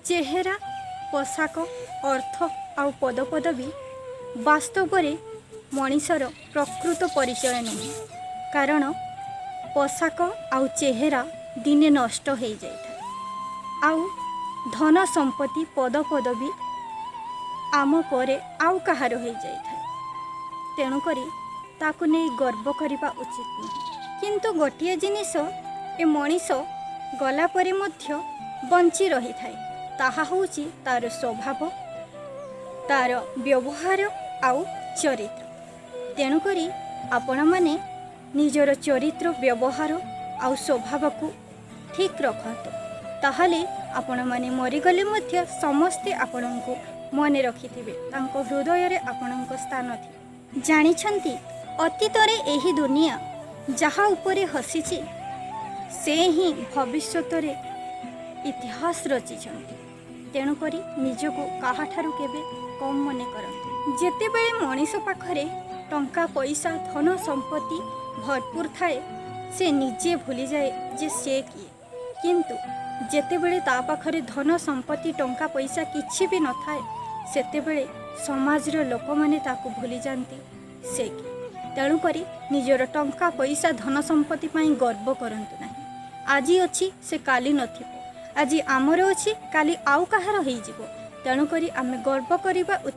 ଚେହେରା, ପୋଷାକ, ଅର୍ଥ ଆଉ ପଦପଦବୀ ବାସ୍ତବରେ ମଣିଷର ପ୍ରକୃତ ପରିଚୟ ନୁହେଁ। କାରଣ ପୋଷାକ ଆଉ ଚେହେରା ଦିନେ ନଷ୍ଟ ହେଇଯାଇଥାଏ ଆଉ ଧନ ସମ୍ପତ୍ତି, ପଦପଦବୀ ଆମ ପରେ ଆଉ କାହାର ହେଇଯାଇଥାଏ। ତେଣୁକରି ତାକୁ ନେଇ ଗର୍ବ କରିବା ଉଚିତ ନୁହେଁ। କିନ୍ତୁ ଗୋଟିଏ ଜିନିଷ ଏ ମଣିଷ ଗଲା ପରେ ମଧ୍ୟ ବଞ୍ଚି ରହିଥାଏ, ତାହା ହେଉଛି ତା'ର ସ୍ୱଭାବ, ତା'ର ବ୍ୟବହାର ଆଉ ଚରିତ୍ର। ତେଣୁକରି ଆପଣମାନେ ନିଜର ଚରିତ୍ର, ବ୍ୟବହାର ଆଉ ସ୍ୱଭାବକୁ ଠିକ୍ ରଖନ୍ତୁ, ତାହେଲେ ଆପଣମାନେ ମରିଗଲେ ମଧ୍ୟ ସମସ୍ତେ ଆପଣଙ୍କୁ ମନେ ରଖିଥିବେ, ତାଙ୍କ ହୃଦୟରେ ଆପଣଙ୍କ ସ୍ଥାନ ଥିବ। ଜାଣିଛନ୍ତି, ଅତୀତରେ ଏହି ଦୁନିଆ ଯାହା ଉପରେ ହସିଛି, ସେ ହିଁ ଭବିଷ୍ୟତରେ ଇତିହାସ ରଚିଛନ୍ତି। ତେଣୁକରି ନିଜକୁ କାହାଠାରୁ କେବେ କମ୍ ମନେ କରନ୍ତୁ। ଯେତେବେଳେ ମଣିଷ ପାଖରେ ଟଙ୍କା ପଇସା, ଧନ ସମ୍ପତ୍ତି ଭରପୁର ଥାଏ, ସେ ନିଜେ ଭୁଲିଯାଏ ଯେ ସେ କିଏ। କିନ୍ତୁ ଯେତେବେଳେ ତା ପାଖରେ ଧନ ସମ୍ପତ୍ତି, ଟଙ୍କା ପଇସା କିଛି ବି ନଥାଏ, ସେତେବେଳେ ସମାଜର ଲୋକମାନେ ତାକୁ ଭୁଲିଯାଆନ୍ତି ସେ କିଏ। ତେଣୁକରି ନିଜର ଟଙ୍କା ପଇସା, ଧନ ସମ୍ପତ୍ତି ପାଇଁ ଗର୍ବ କରନ୍ତୁ ନାହିଁ। ଆଜି ଅଛି, ସେ କାଲି ନଥିବ। ଆଜି ଆମର ଅଛି, କାଲି ଆଉ କାହାର ହେଇଯିବ। ତେଣୁକରି ଆମେ ଗର୍ବ କରିବା ଉଚିତ।